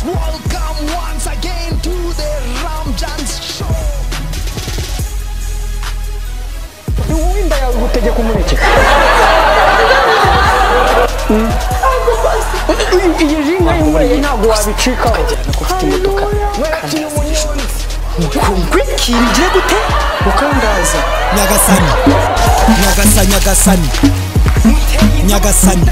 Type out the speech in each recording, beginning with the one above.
Welcome once again to the Ramjaane Show. Uwinda yawe gutegeka umuneke. Iyi jinga y'umurenge ntabwo wabicikaho. Ukagera ko ufite imodoka kandi ngwikirigire gute ukandaza. Nyagasani, Nyagasani, Nyagasani, Nyagasani.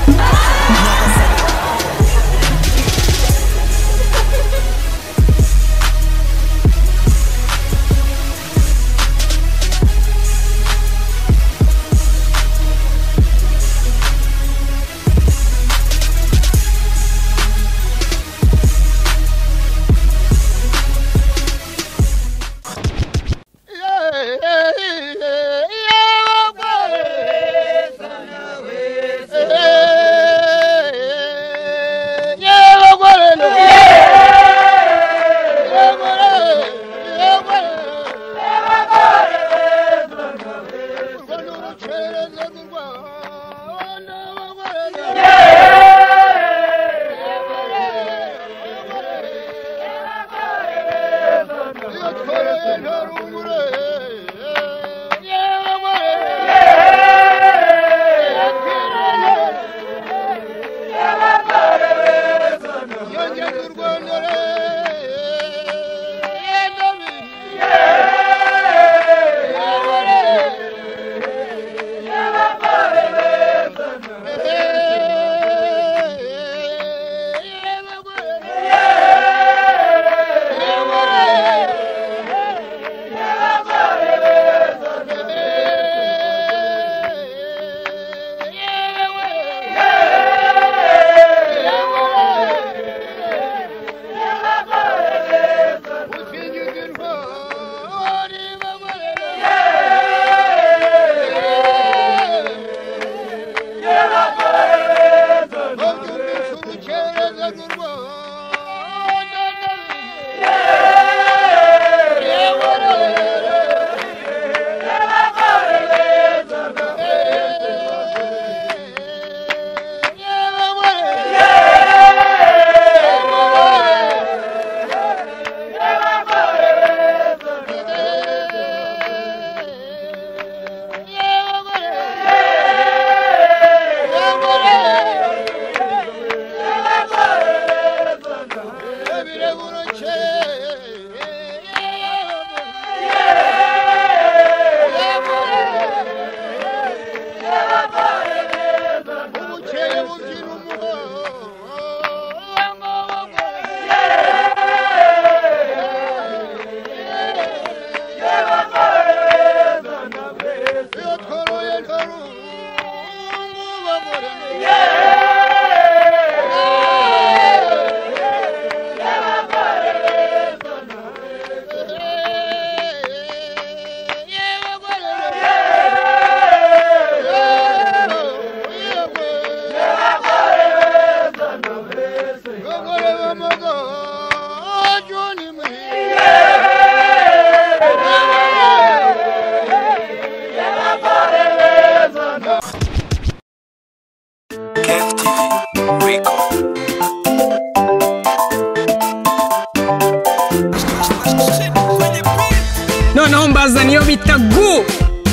Noneho mbaza niyo bita gu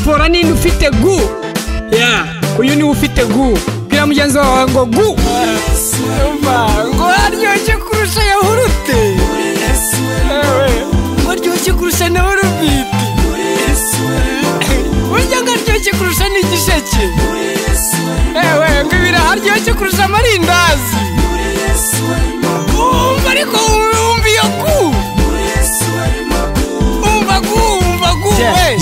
fora ninde ufite gu ya uyu niwe ufite gu bwira mugenzi wawe ngo gu ngo aryoshye kurusha yahurute ngo aryoshye kurusha na orubiti burya ngo aryoshye kurusha n'igisheke ewe ngo ibiraha aryoshye kurusha amarindazi umva ariko wumva iyo gu.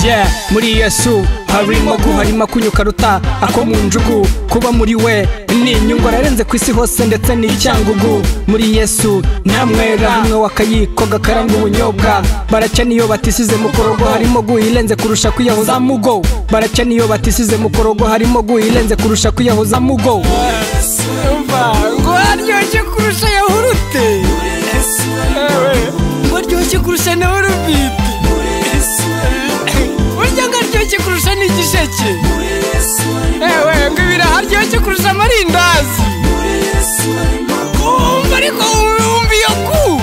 Yeah, muri Yesu harimo gu, harimo kunyuka ruta ako mu njugu, kuba muri we ni inyungu ararenze ku isi hose ndetse n'icyangugu. Muri Yesu ntamwera hamwe wakayiko gakaranga ubunyobwa, baracya niyo batisize mu korogo, harimo gu irenze kurusha kwiyahuza mugo. Baracya niyo batisize mu korogo, harimo gu irenze kurusha kwiyahuza mugo. Ngo aryoshye kurusha yahurute, ngo aryoshye kurusha na orubiti, burya ngo aryoshye kurusha n'igisheke ewe ngo ibiraha aryoshye kurusha amarindazi umva ariko wumva iyo gu.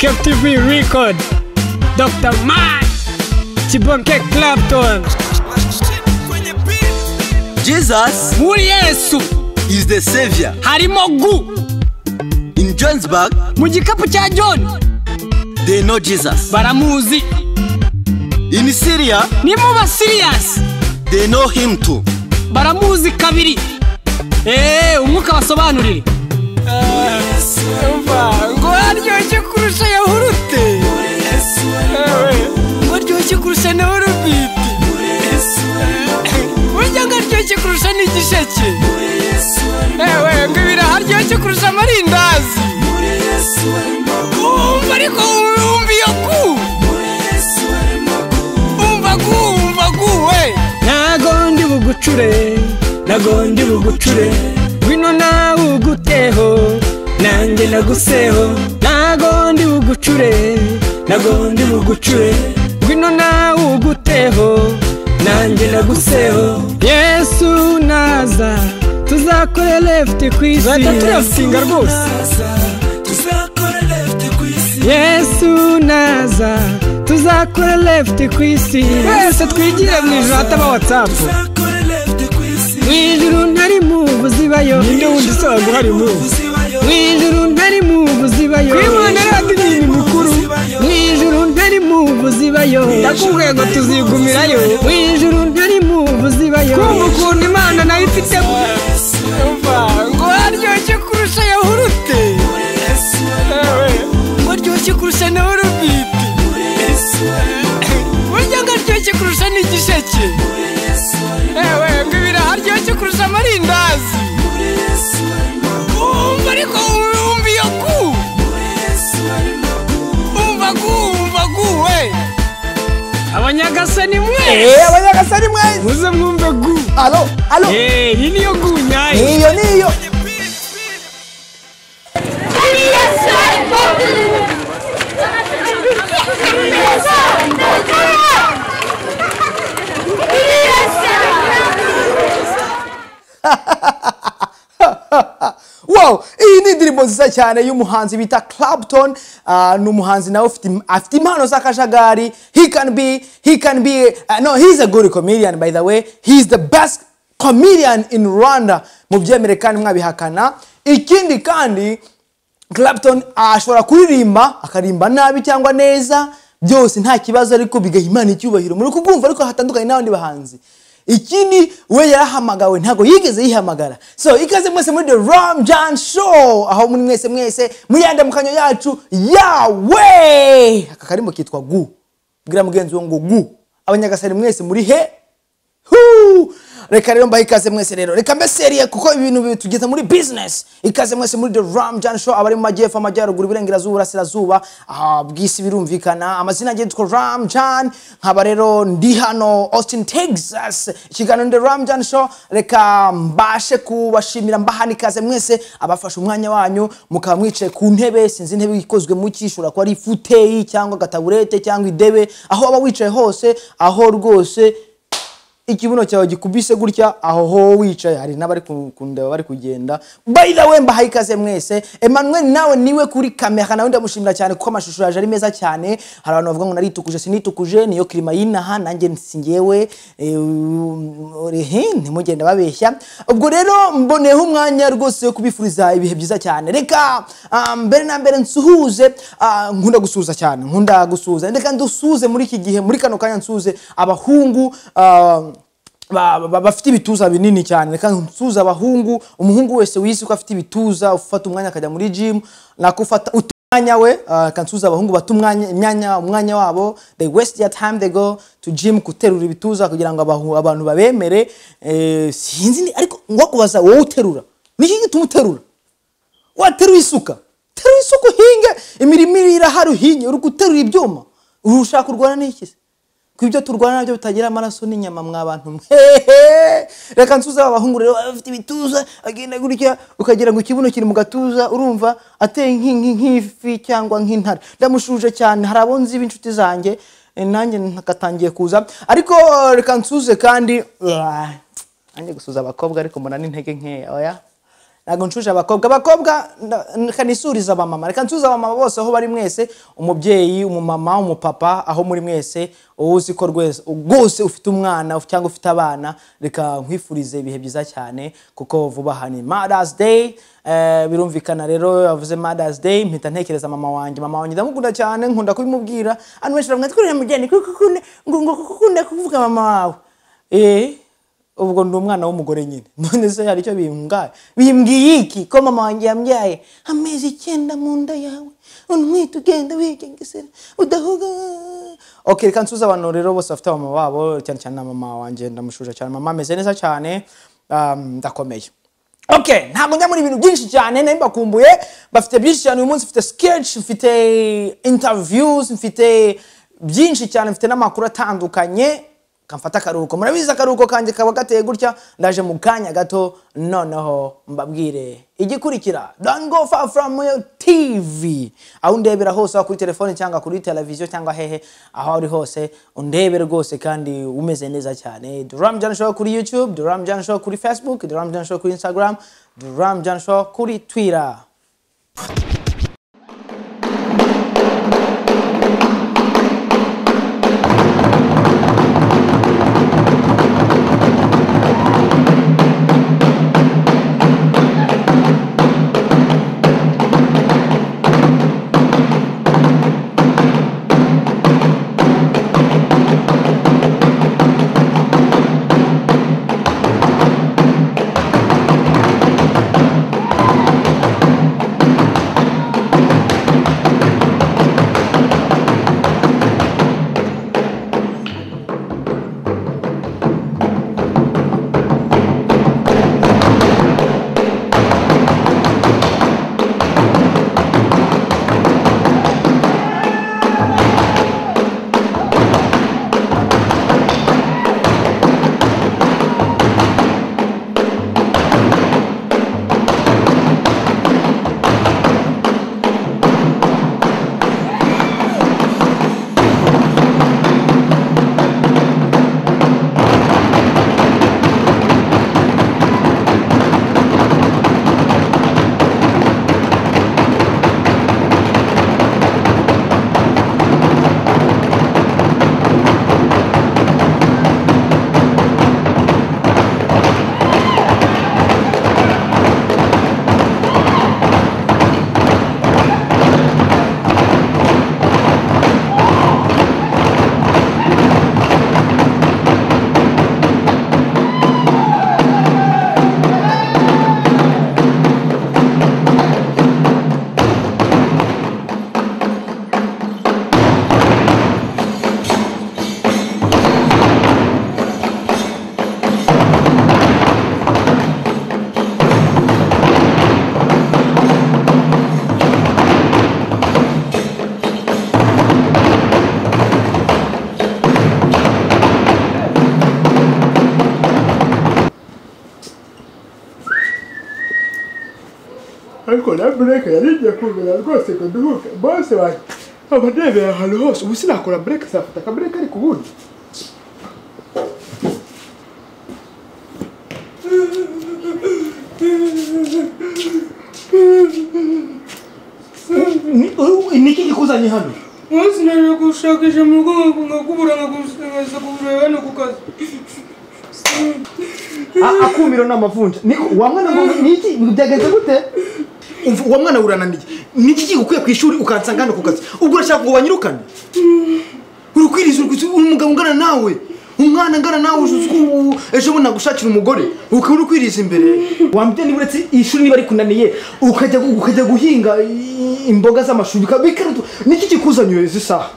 KFTV Record, Dr. Man, Kibonke Clapton. Jesus Muri Yesu is the Savior. Harimo gu. In John's bag, mu gikapu cya John, they know Jesus. Baramuzi. In Syria, ni mu ba Syrians, they know him too. Baramuzi kabiri. Umwuka basobanurire. Ngo aryoshye kurusha yahurute. Ngo aryoshye kurusha naworobiti. Burya ngo aryoshye kurusha n'igisheke. Ewe ngo ibiraha aryoshye kurusha amarindazi. Umva ariko umva iyo gu. Umva gu, umva gu we. Nago ndi bugucure, nago ndi bugucure. Ngwino nawe uguteho, nanjye naguseho. Nago ndi bugucure, nago ndi bugucure. Ngwino nawe uguteho, nanjye naguseho. Yesu naza, tuzakore left ku isi. Turasinga rwose. Yesu naza, tuzakore left ku isi. Twese twigire mu ijuru hataba WhatsApp. Mu ijuru ntari muvu zibayo. Ninde wundi se waguhari muvu? Mu ijuru ntari muvu zibayo. Kwimana rero ni mukuru. Mu ijuru ntari muvu zibayo. Ndakubwiye ngo tuzigumirayo. Mu ijuru ntari muvu zibayo. Kumva ukuntu Imana nayo ifite. Ngo aryoshye kurusha yahurute. Ngo aryoshye kurusha naworobiti. Burya ngo aryoshye kurusha n'igisheke. Ewe ngo ibiraha aryoshye kurusha amarindazi. Umva ariko umva iyo gu. Umva gu, umva gu we. Abanyagasani mwe. Abanyagasani mwe. Muze mwumve gu. Alo, alo. Iyi niyo gu nyayo. Niyo niyo. Wow, iyi ni indirimbo nziza cyane y'umuhanzi bita Clapton. Ni umuhanzi nawe afite impano z'akajagari. He can be no, he's a good comedian, by the way. He's the best comedian in Rwanda. Mubyemere kandi mwabihakana. Ikindi kandi Clapton ashobora kuririmba, akarimba nabi cyangwa neza, byose nta kibazo, ariko bigaha Imana icyubahiro. Muri kubwumva ariko hatandukanye n'abandi bahanzi. Ikindi we yarahamagawe, ntago yigeze yihamagara. So ikaze mwese muri The Ramjaane Show, aho muri mwese mwese muri yandamukanyo yacu yawe. Aka karimo kitwa gu. Bwira mugenzi ngo gu. Abanyagasani mwese muri he? Hu! Reka rero mbahe ikaze mwese rero. Reka mbe seriye kuko ibintu tugeze muri business. Ikaze mwese muri The Ramjaane Show, abari mu majyepfo, amajyaruguru, iburengerazuba, burasirazuba, bw'isi birumvikana. Amazina yanjye yitwa Ramjaane, nkaba rero ndi hano Austin, Texas. Ikiganiro The Ramjaane Show, reka mbashe kubashimira, mbaha ikaze mwese abafashe umwanya wanyu mukaba mwicaye ku ntebe, sinzi intebe ikozwe mu ki, ishobora kuba ari futeyi cyangwa gataburete cyangwa idebe, aho waba wicaye hose, aho rwose ikibuno cyawe gikubise gutya, aho ho wicaye hari n'abari kundeba bari kugenda. By the way, mbahaye ikaze mwese. Emmanuel nawe niwe kuri kamera, nawe ndamushimira cyane kuko amashusho yaje ari meza cyane. Hari abantu bavuga ngo naritukuje, sinitukuje, niyo klima y'inaha nanjye singewe ntimugenda babeshya. Ubwo rero mboneho umwanya rwose wo kubifuriza ibihe byiza cyane. Reka mbere na mbere nsuhuze, nkunda gusuhuza cyane, nkunda gusuhuza. Reka ndusuhuze muri iki gihe, muri kano kanya nsuhuze abahungu bafite ibituza binini cyane. Reka nsuhuze abahungu, umuhungu wese wisi ko afite ibituza, ufata umwanya akajya muri gym, nakufata umwanya we. Kansuza abahungu bata umwanya wabo, they waste their time, they go to gym guterura ibituza kugira ngo abantu babemere. Sinzi ariko ngo kubaza wowe uterura niki gituma uterura? Wateruye isuka, terura isuka uhinge, imirimo irahari uhinge, uri guterura ibyuma, urushaka kurwana n'iki se? Ku ibyo turwana nabyo bitagira amaraso n'inyama mwa bantu mwe. Reka nsuze abahungu rero bafite ibituza, agenda gutya ukagira ngo ikibuno kiri mu gatuza, urumva ateye nk'ifi cyangwa nk'intare. Ndamushuje cyane, hari abo nzi b'inshuti zanjye, nanjye nakatangiye kuza. Ariko reka nsuze kandi nanjye gusuza abakobwa, ariko mbona n'intege nkeya. Oya, Ntabwo nshuje abakobwa. Abakobwa kanisuriza abamama. Reka nsuze abamama bose aho bari mwese, umubyeyi, umumama, umupapa, aho muri mwese, uzi ko rwose ufite umwana cyangwa ufite abana, reka nkwifurize ibihe byiza cyane kuko vuba aha ni Mother's Day. Birumvikana rero yavuze Mother's Day mpita ntekereza mama wanjye. Mama wanjye ndamukunda cyane, nkunda kubimubwira. Abantu benshi bamwe twirira mugeni ngo kukunda kuvuga mama wawe. Ubwo ndi umwana w'umugore nyine. None se hari icyo bimbwiye? Bimbwiye iki ko mama wanjye yambyaye amezi 9 mu nda yawe, untwite ugenda wigengesera udahuga. Okay, reka nsuze abantu rero bose bafite mama babo, cyane cyane na mama wanjye ndamushuje cyane. Mama ameze neza cyane, ndakomeye. Okay, ntabwo njya muri ibintu byinshi cyane, nari mbakumbuye, bafite byinshi cyane uyu munsi. Mfite sketch, mfite interviews, mfite byinshi cyane, mfite n'amakuru atandukanye. Kamfata akaruhuko, murabizi akaruhuko kanjye kaba gateye gutya. Ndaje mu kanya gato noneho mbabwire igikurikira. Don't go far from your TV, aho undebera hose, aho kuri telefone cyangwa kuri televiziyo cyangwa hehe, aho uri hose undebere rwose kandi umeze neza cyane. The Ramjaane Show kuri YouTube, The Ramjaane Show kuri Facebook, The Ramjaane Show kuri Instagram, The Ramjaane Show kuri Twitter. Ariko na break yaringiye kumera rwose ngo nduhuke bose abandebera ahantu hose. Ubu sinakora break, safata ka break ariko ubundi Niki gikuzanye hano? Munsi naje gushakisha mu rugo nkakubura nkagusenga kubura hano ku kazi. Akumiro n'amavunja. Niko wa mwana niki byagenze gute? Uwo mwana urananiye. Niki kigukwiye ku ishuri ukansanga hano ku kazi? Ubwo urashaka ngo banyirukane? Urukwiriza umugabo ungana nawe. Umwana ngana nawe uzuku ejo bundi nagushakira umugore ukaba urukwiriza imbere. Wambye niba uretse ishuri niba rikunaniye ukajya guhinga imboga z'amashu bikarutu. Niki kikuzanye izi saha?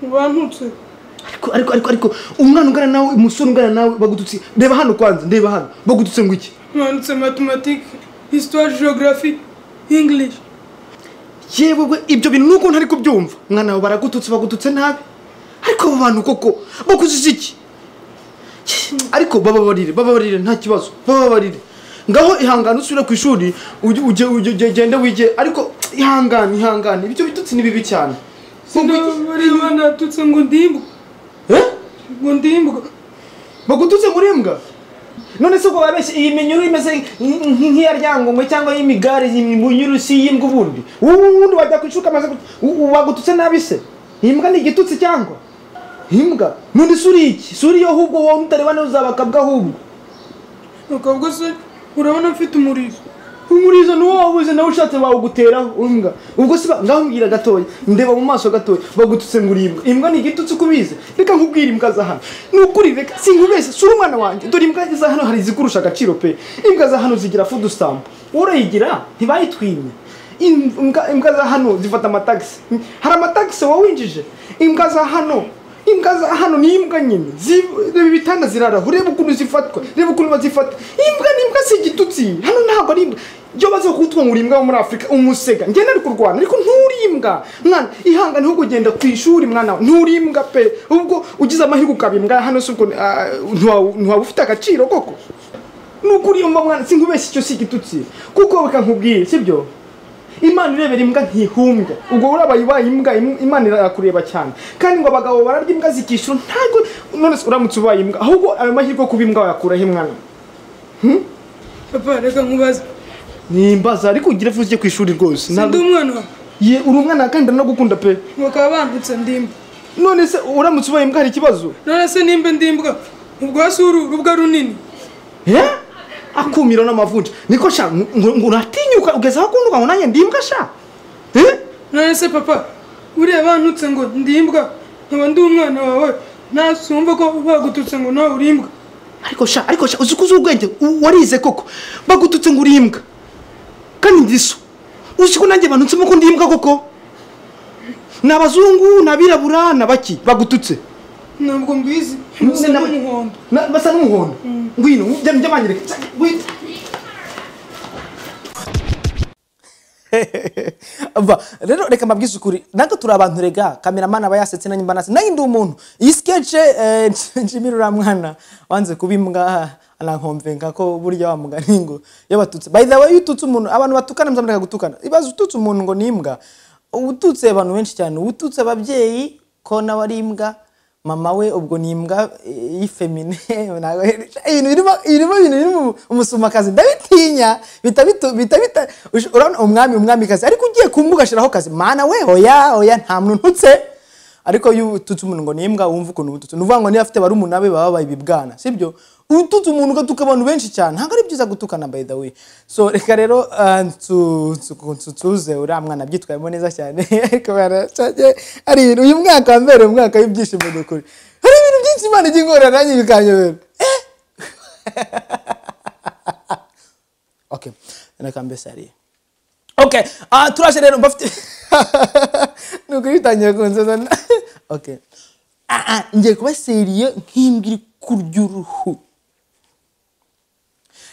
Bantutse. Ariko umwana ungana nawe, umusore ungana nawe bagututse. Reba hano kwanza, ndeba hano. Bagututse ngo iki? Bandutse mathematics, histoire, geography, English. Yewe ibyo bintu nuko ntari kubyumva. Mwana wawe baragututse, bagututse nabi. Ariko abo bantu koko bakuzize iki? Ariko bababarire nta kibazo, bababarire. Ngaho ihangane usubire ku ishuri, ugende wige, ariko ihangane. Ibyo bitutsi ni bibi cyane. Sinabari banatutse ngo ndimbwa. Eh? Ngo ndimbwa. Bagututse ngo urimbwa? None se ubwo babeshye iyi minyururu imeze nk'iya ryangomwe cyangwa y'imigare, iyi minyururu si iy'imbwa? Ubundi ubundi wajya ku ishuri amaze bagututse nabi se? Imbwa ni igitutsi cyangwa imbwa? None se uri iki? Si uriyo ahubwo wowe utareba neza uzabakabwa ahubwo. Ukabwo se urabona mfite umurizo? Umurizo ni wowe wabuze, nawe ushatse bawuguteraho imbwa. Ubwo se ngaho mbwira gatoya, ndeba mu maso gatoya, bagututse ngo uri imbwa. Imbwa ni igitutsi uko ubizi? Reka nkubwire, imbwa za hano, ni ukuri, reka sinkubeshye, si uri umwana wanjye. Dore imbwa za hano hari izikurusha agaciro pe. Imbwa za hano zigira food stamp, urayigira ntibayitwimye. Imbwa za hano zifata amatagisi, hari amatagisi wowe winjije. Imbwa za hano ni imbwa nyine. Reba ibitanda ziraraho, urebe ukuntu zifatwa, reba ukuntu bazifata. Imbwa ni imbwa, si igitutsi hano, ntabwo ari imbwa. Iyo baza kutwa ngo uri imbwa wo muri Afurika, umusega njye nari kurwana, ariko nturi imbwa mwana. Ihangane ahubwo ugenda ku ishuri mwana we, nturi imbwa pe. Ubwo ugize amahirwe ukaba imbwa hano si ubwo ntiwaba ufite agaciro koko? Nukuri umva mwana, sinkubeshye, icyo si igitutsi kuko reka nkubwire, sibyo? Imana irebera imbwa ntihumbya. Ubwo urabaye ubaye imbwa, Imana irakureba cyane. Kandi ngo abagabo bararya imbwa zikishyura, ntabwo. None se uramutse ubaye imbwa, ahubwo ayo mahirwe yo kuba imbwa wayakuraho mwana? Papa, reka nkubaze. Nimbaza, ariko ugire vuba ujye ku ishuri rwose. Si ndi umwana wawe? Ye, uri umwana kandi ndanagukunda pe. Bakaba bantutse ndi imbwa. None se uramutse ubaye imbwa hari ikibazo? None se nimba ndi imbwa, ubwo hasi uru urubwa runini? Eh? Akumiro n'amavunja niko sha, ngo uratinyuka ugeze aho kunduka ngo nanjye ndi imbwa sha? Eh? None se papa, uriya bantutse ngo ndi imbwa, nkaba ndi umwana wawe, ntasumva ko bagututse ngo nawe uri imbwa? Ariko sha, uzi ko uzi ubwenge, warize koko. Bagututse ngo uri imbwa kandi ndi so, uzi ko nanjye bantutsemo ko ndi imbwa koko? Ni abazungu, ni abirabura, ni abaki bagututse? Ntabwo mbizi, basa n'umuhondo. Basa n'umuhondo. Ngwino njya banyereka, ngwino. Aba, rero reka mbabwize ukuri, natwe turi abantu rega. Cameraman aba yasetse, nanjye mba nase, nanjye ndi umuntu. Iyi sketch, nshimira uriya mwana wanze kuba imbwa, anankomvenga ko burya wa mugani ngo iyo batutse, by the way, iyo ututse umuntu, abantu batukana muzamureka gutukana. Ibaze ututse umuntu ngo ni imbwa, ututse abantu benshi cyane, ututse ababyeyi ko nawe ari imbwa, mama we ubwo ni imbwa y'ifemine. Ibintu birimo umusumakazi ndabitinya, bita bitu bita bita urabona umwami, umwamikazi, ariko ugiye ku mbuga ashiraho kazi mana we. Oya, oya, nta muntu ntutse. Ariko iyo ututse umuntu ngo ni imbwa, wumva ukuntu ututse, ni ukuvuga ngo niba afite barumuna be baba babaye ibibwana, sibyo? Ututse umuntu ugatuka abantu benshi cyane, ntabwo ari byiza gutukana by the way. So reka rero nsuze uriya mwana abyitwayemo neza cyane. Ariko baracanye, ari ibintu uyu mwaka wambereye umwaka w'ibyishimo. Ni ukuri hari ibintu byinshi Imana ijya inkorera nanjye bikanyobera. Okay, reka mbese hariya. Okay, turaje rero mbafite, ni ukuri bitangiye kunzeza. Okay, ngiye kuba sérieux nk'imbwa iri kurya uruhu.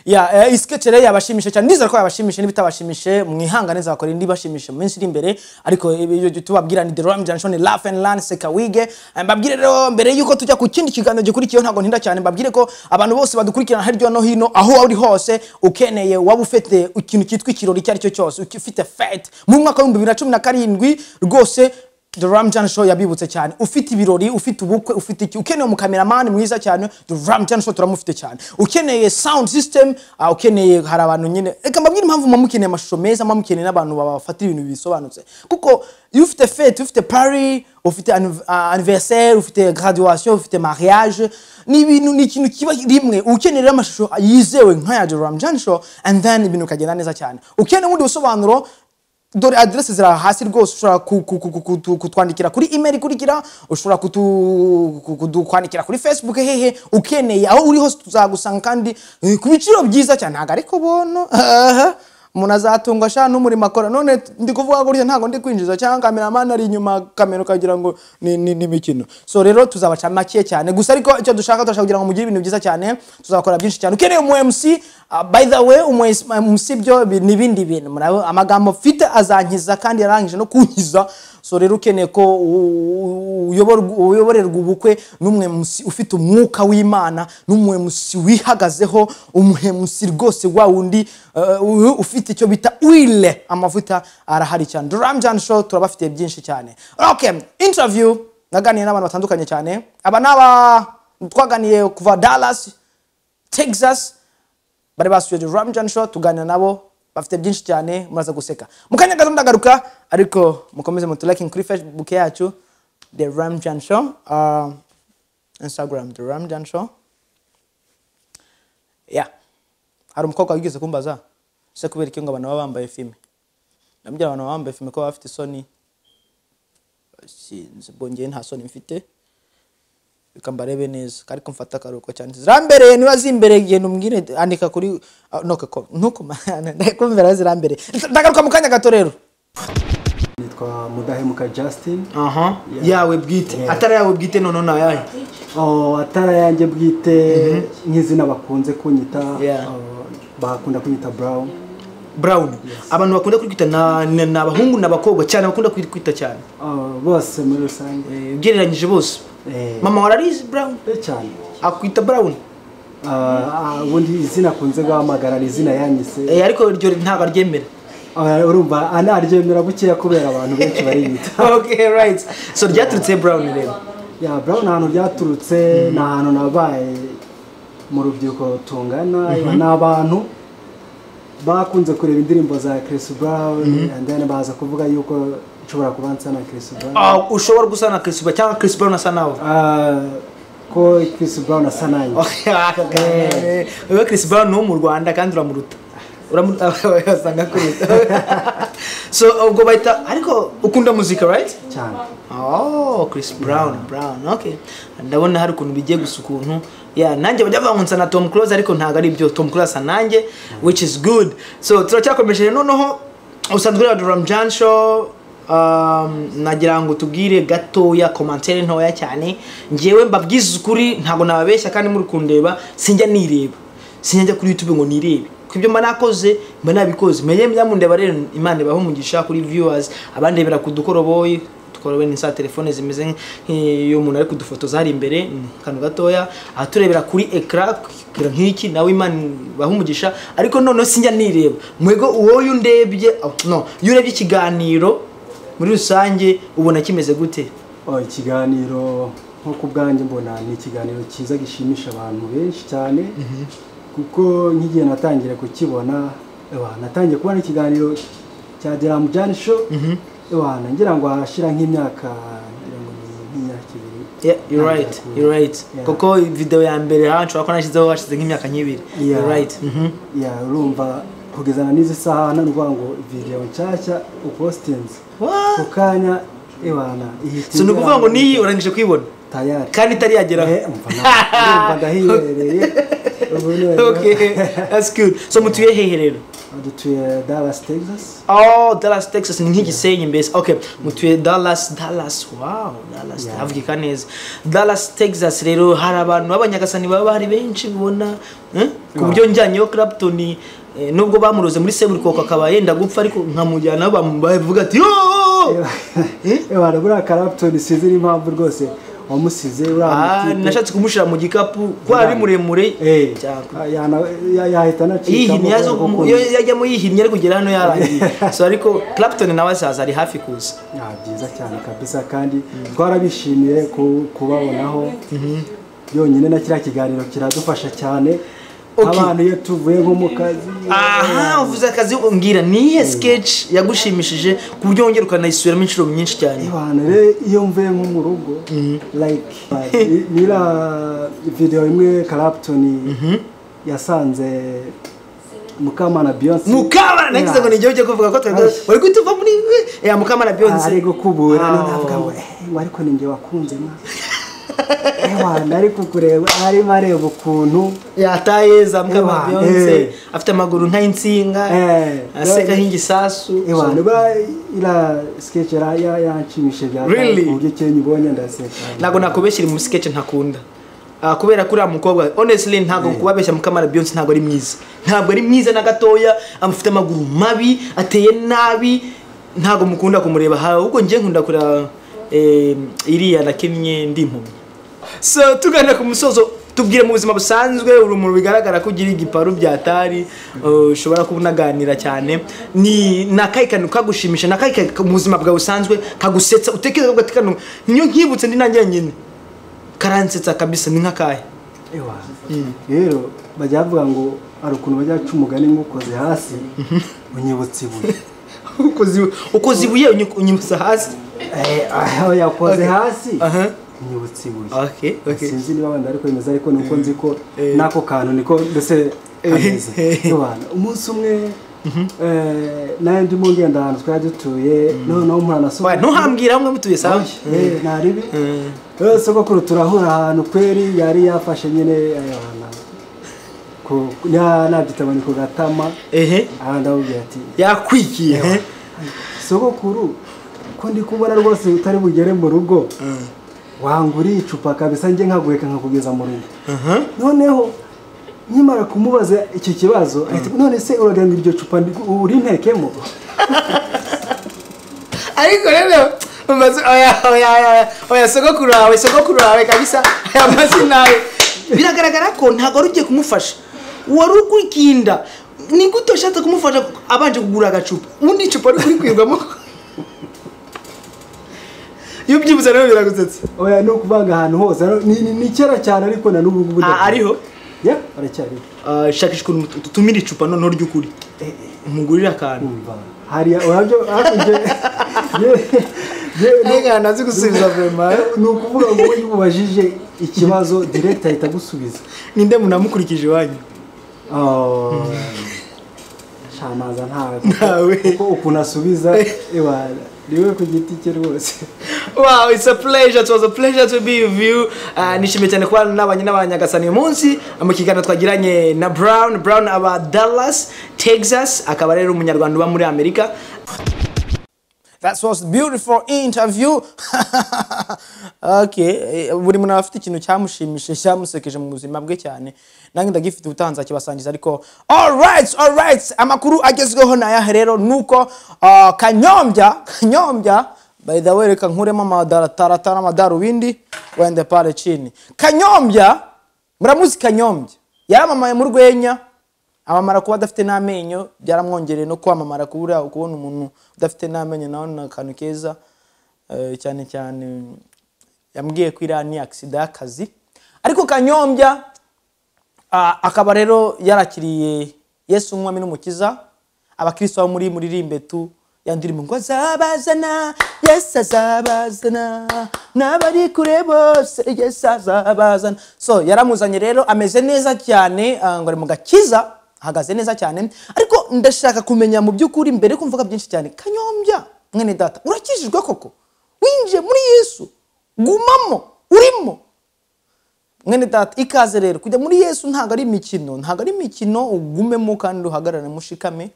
Ya sketch rero yabashimishe cyane, ndizera ko yabashimishe. N'ibitabashimishe mwihangane, nzakora indi bashimishe mu minsi iri imbere. Ariko ibyo tubabwira ni The Ram Junction, laugh and learn, seka wige. Mbabwire rero mbere yuko tujya ku kindi kiganiro gikurikiyeho, ntabwo ntinda cyane, mbabwire ko abantu bose badukurikirana hirya no hino, aho uri hose, ukeneye, waba ufite ikintu cyitwa ikirori icyo ari cyo cyose, ufite fête mu mwaka wa 2017, rwose The Ramjan Show yabibutse cyane. Ufite ibirori, ufite ubukwe, ufite iki, ukeneye umukameramani mwiza cyane, The Ramjan Show turamufite cyane. Ukeneye sound system, ukeneye, hari abantu nyine, reka mbabwire impamvu muba mukeneye amashusho meza, muba mukeneye n'abantu babafatira ibintu bisobanutse, kuko iyo ufite fête, ufite party, ufite anniversaire, ufite graduation, ufite mariage, ni ibintu, ni ikintu kiba rimwe. Ukeneye rero amashusho yizewe nk'aya The Ramjan Show, and then ibintu bikagenda neza cyane. Ukeneye ubundi busobanuro, dore adresse ziri hasi rwose. Ushobora kutwandikira kuri email ikurikira, ushobora kwandikira kuri Facebook, hehe. Ukeneye, aho uri hose tuzagusanga, kandi ku biciro byiza cyane, ntabwo ari ku buntu. Aha. Umuntu azatungwa sha n'umurimo akora. None ndi kuvuga gutya, ntabwo ndi kwinjiza, cyangwa cameraman ari inyuma kamera ukagira ngo ni imikino. So rero tuzabaca make cyane gusa, ariko icyo dushaka, turashaka kugira ngo mugire ibintu byiza cyane. Tuzakora byinshi cyane. Ukeneye umu MC, by the way, umu MC byo n'ibindi bintu. Amagambo mfite azankiza kandi yarangije no kunkiza. So rero ukeneye ko uyoborerwa ubukwe n'umwe MC ufite umwuka w'Imana, n'umwe MC wihagazeho, umu MC rwose wa wundi ufite icyo bita huile, amavuta, arahari cyane. The Ramjan Show turabafitiye byinshi cyane. Okay, interview naganiye n'abantu batandukanye cyane. Aba n'aba twaganiye kuva Dallas. Texas. Bari basuye The Ramjaane Show, tuganira nabo, bafite byinshi cyane, muraza guseka mu kanya gato ndagaruka, ariko mukomeze mutu-liking kuri Facebook yacu The Ramjaane Show, Instagram The Ramjaane Show. Yeah, hari umukobwa wigeze kumbaza se kubera iki ngo abantu baba bambaye fumé. Ndamubwira abantu baba bambaye fumé ko baba bafite isoni. Sinzi, ubwo njyewe nta soni mfite, reka mbarebe neza, ariko mfata akaruhuko cyane. Zirambereye, niba zimbereye genda umbwire, andika kuri no ko ntuko ndakumvira zirambereye. Ndagaruka mu kanya gato rero. Nitwa Mudahemuka Justin. Aha, yawe bwite, atari yawe bwite none na yahe? Oh, atari yanjye bwite, nk'izina bakunze kunyita, oh, bakunda kunyita Brown. Brown. Abantu bakunda kwita na abahungu n'abakobwa cyane bakunda kwita cyane? Oh, bose muri rusange. Ugereranyije bose? Mama wararizi Brown? Cyane. Akwita Brown? Ubundi izina akunze guhamagara ni izina yanyise. Ariko iryo ntabwo aryemera. Urumva anaryemera bukeya kubera abantu benshi bariyita. Okay, right. So ryaturutse Brown rero? Ya, Brown ahantu ryaturutse ni ahantu nabaye mu rubyiruko tungana, ni abantu bakunze kureba indirimbo za Chris Brown, and then baza kuvuga yuko nshobora kuba nsa na Chris Brown. Ushobora gusa na Chris Brown cyangwa Chris Brown asa nawe? Ko Chris Brown asa nanjye. Wewe Chris Brown ni mu Rwanda kandi uramuruta. Uramusanga kuruta. So ubwo bahita, ariko ukunda muzika, right? Cyane. Oh, Chris Brown, Brown. Okay. Ndabona hari ukuntu bigiye gusa ukuntu. Yeah, nanjye bajya bavuga ngo nsa na Tom Close, ariko ntabwo ari byo. Tom Close asa nanjye, which is good. So turacyakomeje noneho, usanzwe uri Ramjaane Show, nagira ngo tubwire gatoya commentaire ntoya cyane. Njyewe mbabwiza ukuri ntabwo nababeshya, kandi muri kundeba sinjya nireba, sinjya njya kuri YouTube ngo nirebe ku ibyo mba nakoze, mba nabikoze menye myamundeba. Rero Imana ibahe umugisha kuri viewers abandebera ku dukoroboyi tukorobe ni za telefone zimeze nk'iyo umuntu ari kudufotoza hari imbere akantu gatoya, ahaturebera kuri écran nk'iki, nawe Imana ibahe umugisha. Ariko noneho sinjya nireba mwego uwo undebye, oh, no, iyo urebye ikiganiro muri rusange ubona kimeze gute? Oh, ikiganiro nko ku bwanjye mbona ni ikiganiro cyiza gishimisha abantu benshi cyane, kuko nk'igihe natangira kukibona, ewa, natangiye kubona ikiganiro cya The Ramjaane Show, ewa, ngira ngo harashira nk'imyaka, ngira ngo ni nk'imyaka 2. Yeah, you're right, you're right. Kuko video ya mbere ha nshobora ko nashyizeho hashize nk'imyaka nk'ibiri. You're right. Yeah, urumva kugezana n'izi saha nta nukuvuga ngo video nshyashya upostinze What? ku kanya, ewana, ihita So ni ukuvuga ngo niyi urangije kuyibona tayari kandi itari yageraho. Umva urumva ndahibereye ubu noneho. Okay, that's good. So mutuye hehe rero? Dutuye Dallas, Texas. Oh, Dallas, Texas ni nk'igisenyi mbese. Okay, mutuye Dallas, Dallas. Wow, Dallas. Havugika neza. Dallas, Texas rero hari abantu b'abanyagasani baba bahari benshi ubona, eh? Ku buryo njyanyeyo Clapton, nubwo bamuroze muri Seburikoko akaba yenda gupfa, ariko nkamujyana bavuga ati yo. Ewana, buriya Clapton sinzi n'impamvu rwose wamusize uriya mutipe. Nashatse kumushira mu gikapu kuko ari muremure. Yahita anacikamo. Yihinnye yazo kubera ko iyo yajyamo yihinnye ari kugera hano yarangiye. So ariko Clapton nawe azaza, ari hafi kuza. Ah, byiza cyane kabisa, kandi twarabishimiye kubabonaho byonyine na kiriya kiganiro kiradufasha cyane abantu iyo tuvuye nko mu kazi. Aha uvuze akazi, umbwira niyihe sketch yagushimishije ku buryo wongera ukanayisubiramo inshuro nyinshi cyane? Abantu rero iyo mvuye nko mu rugo, like nira video imwe Clapton yasanze Mukamana Beyonce. Mukamana, nagize ngo ni igihe cyo kuvuga ko twari wari guhita uva muri ya Mukamana Beyonce. Ari gukubura, none avuga ngo ngo ariko ni njye wakunze mwa. Ewana, ari kukureba, arimo areba ukuntu yataye za Mukamana Ewa, Beyonce, afite amaguru nk'ay'insinga, aseka nk'igisasu. Ewana, ba ira sketch yaranshimishije bya Really? ku buryo icyo nyibonye ndaseka. Ntabwo nakubeshyira mu sketch ntakunda. Kubera ko uriya mukobwa, honestly, ntabwo kubabeshya, Mukamana Beyonce ntabwo ari mwiza, ntabwo ari mwiza na gatoya. Amufite amaguru mabi, ateye nabi, ntabwo mukunda kumureba. Ahubwo njye nkunda kureba iriya nakinnye ndi impumyi. So tugana ku musozo, tubwire mu buzima busanzwe, uri umuntu bigaragara ko ugira igiparu byatari, ushobora kuba unaganira cyane, ni nakahe kantu kagushimisha, nakahe kantu mu buzima bwawe busanzwe kagusetsa, utekereza ko kano niyo nkibutse ndi nanjye nyine karansetsa kabisa, ni nk'akahe? Ewa, rero Bajya bavuga ngo hari ukuntu bajya baca umugani ngo ukoze hasi unyibutsa ibuye. Ukoze ibuye unyibutsa hasi. Aho yakoze hasi unyibutsa ibuye. Okay. Sinzi niba wenda ariko bimeze, ariko nuko nzi ko n'ako kantu niko mbese kameze. Umunsi umwe nayo ndimo ngenda ahantu twari dutuye, noneho mpura na sogokuru. Ntuhambwira hamwe mutuye sawa? Naribi. Sogokuru turahura ahantu kweri yari yafashe nyine ayana. Ko nabyita ngo ni ku gatama. Aha ndamubwira ati yakwikiye. Sogokuru ko ndi kubona rwose utari bugere mu rugo. Wanguriye icupa kabisa njye nkaguheka nkakugeza mu rugo. Noneho nkimara kumubaza icyo kibazo, none se uragira ngo iryo cupa uri ntekemo? Ariko rero oya sogokuru wawe kabisa aya mazina biragaragara ko ntago wari ugiye kumufasha, wari ukwikinda. Ni gute ushatse kumufasha abanje kugura agacupa, ubundi icupa ari kurikwirwamo? Iyo ubyibuze rero biragusetsa. Oya, ni ukuvanga ahantu hose, ni kera cyane ariko na n'ubu ngubu ariho. Ya, aracyariho. Shakisha ukuntu tutumira icupa noneho ry'ukuri. Umugurira akantu. Hariya urabyo hakurya. Ye nazi gusubiza vraiment. Ni ukuvuga ngo iyo ubajije ikibazo direct ahita gusubiza. Ninde munamukurikije iwanyu? Shamaza ntawe. Kuko ukuntu asubiza ewa niwe ku giti cye rwose. Wow, it's a pleasure. It was a pleasure to be with you. Nishimiye cyane kuba nabanye n'abanyagasani uyu munsi mu kiganiro twagiranye na Brown. Brown aba Dallas, Texas, akaba rero umunyarwanda uba muri Amerika. That was beautiful interview. Okay, buri muntu afite ikintu cyamushimishije cyamusekeje mu buzima bwe cyane. Nange ndagifite ubutanza kibasangiza, ariko all right, amakuru agezweho naya rero nuko Kanyombya by the way, reka nkuremo amadaratara amadarubindi wende pale chini. Kanyombya, muramuzi Kanyombya yaramamaye mu rwenya, amamara kuba adafite n'amenyo, byaramwongereye no kwamamara kubura ukubona umuntu udafite n'amenyo nawe ni akantu keza. Cyane cyane yambwiye ko iriya ni accident y'akazi. Ariko Kanyombya akaba rero yarakiriye Yesu umwami n'umukiza. Abakristo bo muri muririmbe tu ya ndirimbo ngo azabazana, Yesu azabazana n'abari kure bose, Yesu azabazana. So yaramuzanye rero ameze neza cyane, ngo ari mu gakiza, ahagaze neza cyane. Ariko ndashaka kumenya mu by'ukuri mbere ko mvuga byinshi cyane, Kanyombya mwene data urakijijwe koko? Winjiye muri Yesu, gumamo, urimo mwene data. Ikaze rero kujya muri Yesu ntago ari imikino, ntago ari imikino. Ugumemo kandi uhagarare mushikame.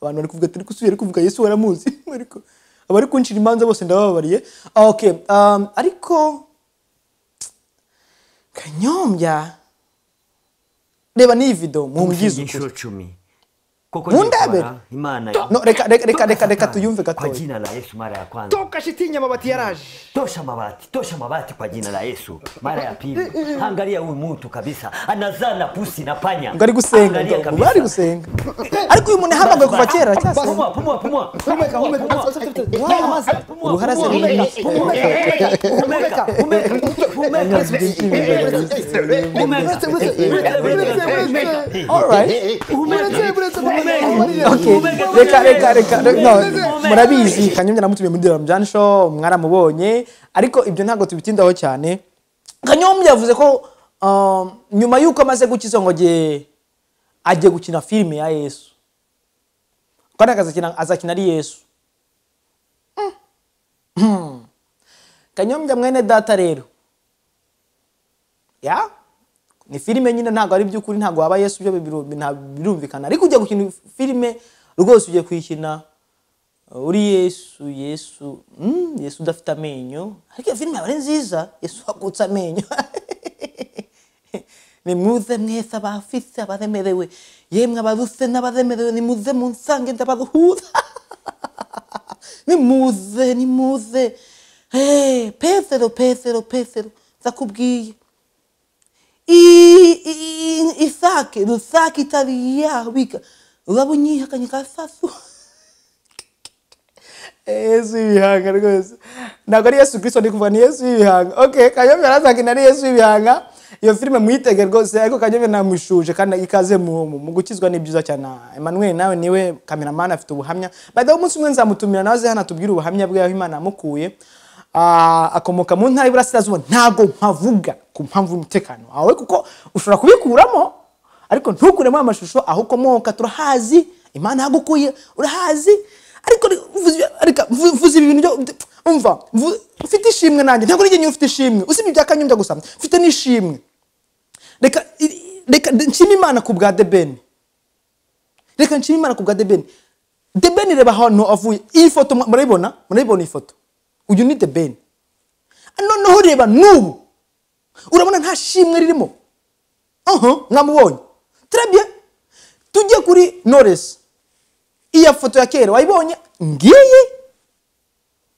Abantu bari kuvuga turi kusubira kuvuga Yesu waramuzi, ariko abari kunshira imanza bose ndabababariye. Okay, ariko Kanyombya reba ni video mumbwize ukuri. Mundebe. No, reka tuyumve gatoya. Kwa jina la Yesu mara ya kwanza. Toka shitingi mabati yaraje. Tosha mabati kwa jina la Yesu mara ya pili. Angalia huyu mtu kabisa. Anazana pusi na panya. Ngari gusenga. Ngari gusenga. Ariko uyu muntu yahamagaye kuva kera cyase. Pumua pumua. Humeka humeka. Uruhara se. Humeka. Humeka. Humeka. All right. Okay, reka no, murabizi Kanyombya namutumiye muri Ramjan Show, mwaramubonye, ariko ibyo ntago tubitindaho cyane. Kanyombya yavuze ko nyuma yuko amaze gukiza ngo agiye gukina filime ya Yesu. Kandi azakina ari Yesu. Kanyombya mwene data rero. Ya? Ni filime nyine ntago ari by'ukuri, ntago waba Yesu byo birumvikana, ariko ujya gukina filime rwose ugiye kuyikina uri Yesu. Yesu Yesu udafite amenyo, ariko filime aba ari nziza. Yesu akutse amenyo. Nimuze mwese abafise abaremerewe, yemwe abaruse n'abaremerewe, nimuze munsange ndabaruhuza. Nimuze nimuze. Hey, Petero Petero Petero, ndakubwiye Isake, Rusake itari yabika urabonyihakanye ka sasu. Yesu ibihanga rwose ntabwo ari Yesu Kristo ndi kuvuga, ni Yesu ibihanga. Okay, Kanyombya arazakina ari Yesu ibihanga. Iyo filime muyitege rwose, ariko Kanyombya namushuje kandi ikaze mu gukizwa ni byiza cyane. Emmanuel nawe niwe cameraman, afite ubuhamya. By the way, umunsi umwe nzamutumira nawe aze hano atubwire ubuhamya bwe aho Imana yamukuye. Akomoka mu ntara y'Iburasirazuba, ntabwo mpavuga ku mpamvu y'umutekano wawe, kuko ushobora kubikuramo ariko ntukuremo amashusho. Aho ukomoka turahazi, Imana yagukuye urahazi, ariko mvuze ibi bintu byo umva, mfite ishimwe nanjye, ntabwo nigeze ufite ishimwe usibye ibya Kanyombya gusa, mfite n'ishimwe. Reka nshime Imana ku bwa The Ben, reka nshime Imana ku bwa The Ben. The Ben, reba ahantu avuye. Iyi foto murayibona, murayibona iyi foto, uyu ni The Ben. Noneho reba n'ubu, urabona nta shimwe ririmo? Aha mwamubonye, très bien. Tujye kuri Knowless. Iya foto ya kera wayibonye ngiyi,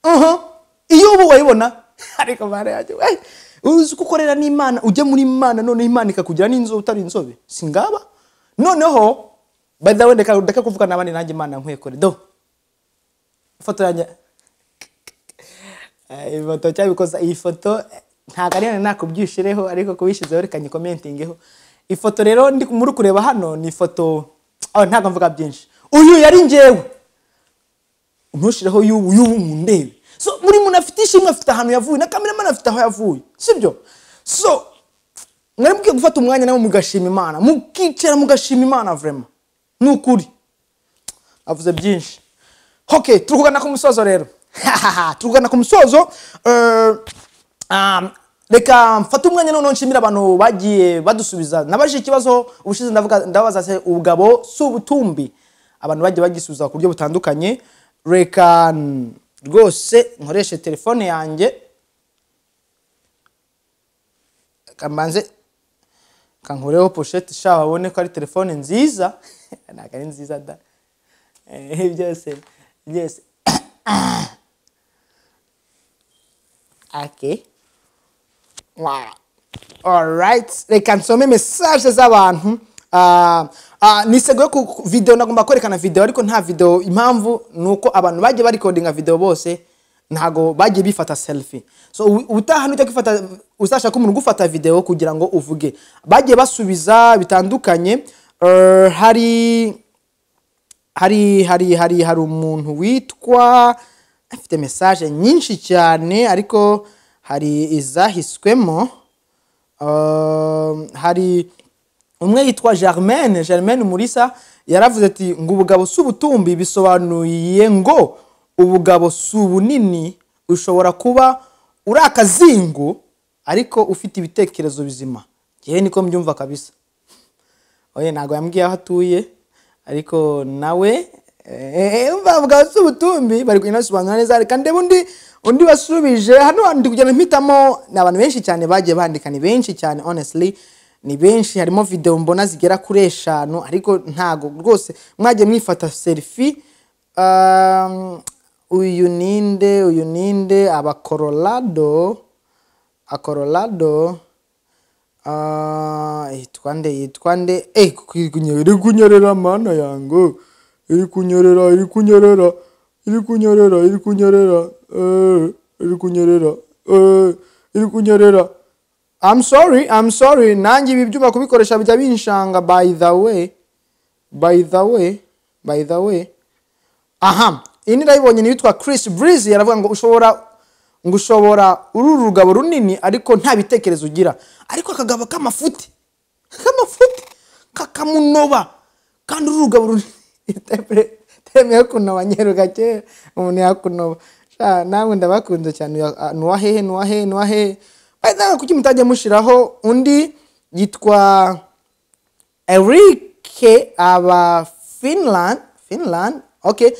aha iyo ubu wayibona. Ariko bare yanjye we, uzi ko ukorera n'Imana, ujya muri Imana noneho Imana ikakugira n'inzobe utari inzobe, singaba. Noneho by the way, reka kuvuga n'abandi, nanjye Imana nkwiye kure. Do ifoto yanjye, iyi foto cyabikoza, iyi foto ntabwo ari nakubyishireho, ariko kubishyizeho reka nyikomentingeho. Ifoto rero ndi muri kureba hano ni ifoto, oh, ntabwo mvuga byinshi. Uyu yari njyewe, ntushireho y'ubu mundebe. So buri muntu afite ishimwe, afite ahantu yavuye, na cameraman afite aho yavuye, sibyo? So mwari mukwiye gufata umwanya nawe mugashima Imana, mukicara mugashima Imana, vraiment ni ukuri avuze byinshi. Okay, turi kugana ku musozo rero, turi kugana ku musozo. Reka mfate umwanya noneho nshimira abantu bagiye badusubiza. Nabajije ikibazo ubushize, ndavuga, ndabaza se ubugabo si ubutumbi? Abantu bagiye bagisubiza ku buryo butandukanye. Reka rwose nkoreshe telefone yanjye, reka mbanze kankureho pochette sha babone ko ari telefone nziza. Ntabwo ari nziza da. Byose byose, okay. Wow. Alright, reka nsome message z'abantu. Niseguye ku video, nagomba kwerekana video ariko nta video. Impamvu nuko abantu bagiye barikodinga video bose ntago bagiye bifata selfie. So ubutaha nujya kwifata, uzashaka umuntu gufata video kugira ngo uvuge. Bagiye basubiza bitandukanye. Hari umuntu witwa, afite message nyinshi cyane ariko hari izahiswemo. Hari umwe yitwa Germaine Murisa, yaravuze ati ngo ubugabo si ubutumbi, bisobanuye ngo ubugabo si ubunini, ushobora kuba uri akazingo ariko ufite ibitekerezo bizima. Njyewe niko mbyumva kabisa. Oye, ntabwo yambwiye aho atuye, ariko nawe umva, ubugabo si ubutumbi bari kugenda basobanura neza. Reka ndebe undi wasubije hano, ndi kugenda mpitamo. Ni abantu benshi cyane bagiye bandika, ni benshi cyane, honestly ni benshi. Harimo video mbona zigera kuri 5, ariko ntago rwose mwagiye mwifata selfie. Uyu ninde, uyu ninde, aba Colorado, a Colorado, yitwa nde, yitwa nde? Iri kunyerera, mana yangu, iri kunyerera, iri kunyerera, iri kunyerera, iri kunyerera, iri kunyerera, iri kunyerera. I'm sorry, I'm sorry, nanjye ibi byuma kubikoresha bijya binshanga. By the way, by the way, by the way, aha iyi ni ndayibonye, ni yitwa Chris Breezy, yaravuga ngo ushobora uri urugabo runini ariko nta bitekerezo ugira, ariko akagabo k'amafuti kakamunoba kandi uri urugabo runini. Temeye kunoba nyeruka kera umuntu yakunoba sha. Namwe ndabakunze cyane. Nuwa hehe, nuwa hehe, nuwa hehe? By the way, kuki mutajya mushiraho? Undi yitwa Eric aba Finland, okay,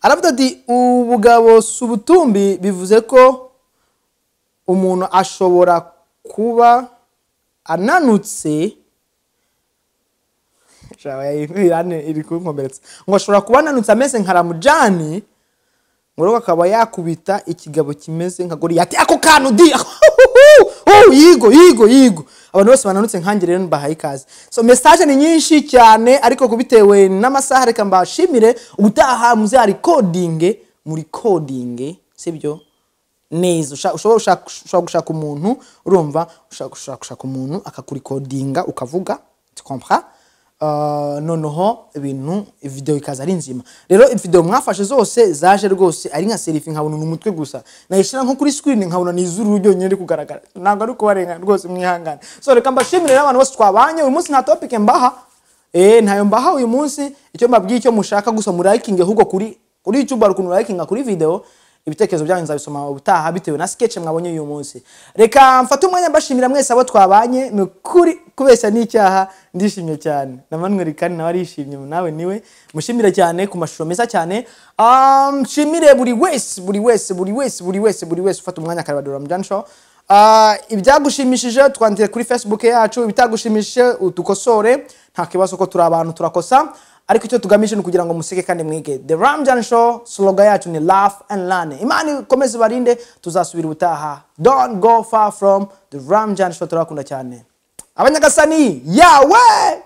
aravuga ati ubugabo si ubutumbi, bivuze ko umuntu ashobora kuba ananutse. Iri kunkomeretsa, ngo ashobora kuba ananutse ameze nka Ramujani, ngo rero akaba yakubita ikigabo kimeze nka Goliyati. Ako kantu di, oh, yigo yigo yigo, abantu bose bananutse nkanjye rero mbahaye ikaze. So message ni nyinshi cyane, ariko kubitewe n'amasaha reka mbashimire. Ubutaha muzarikodinge, muri coding, sibyo? neza. Ushobora gushaka umuntu, urumva, ushobora gushaka umuntu akakurikodinga ukavuga, tu comprends? Noneho ibintu, video ikaza ari nzima. Rero video mwafashe zose zaje rwose ari nka selfie, nkabona ni umutwe gusa, nayishyira nko kuri screen nkabona ni izuru ryonyine riri kugaragara. Ntabwo ari kubarenga rwose, mwihangane. So reka mbashimire rero abantu bose twabanye uyu munsi. Nta topic mbaha, ntayo mbaha uyu munsi. Icyo mbabwiye, icyo mushaka gusa murayikinge ahubwo kuri YouTube hari ukuntu murayikinga kuri video. Ibitekerezo byanyu nzabisoma ubutaha bitewe na sketch mwabonye uyu munsi. Reka mfate umwanya mbashimira mwese abo twabanye. Ni ukuri kubeshya n'icyaha, ndishimye cyane. Na Manuel kandi nawe arishimye, nawe niwe mushimire cyane ku mashusho meza cyane. Nshimire buri wese, buri wese, buri wese, buri wese, buri wese ufata umwanya akareba The Ramjaane Show. Ibyagushimishije twandike kuri Facebook yacu, ibitagushimishije udukosore, nta kibazo ko turi abantu turakosa, ariko icyo tugamije ni ukugira ngo museke kandi mwige. The Ramjaane Show, slogan yacu ni "Laugh and learn". Imana ikomeze ibarinde, tuzasubira ubutaha. Don't go far from The Ramjaane Show, turabakunda cyane. Abanyagasani yawe.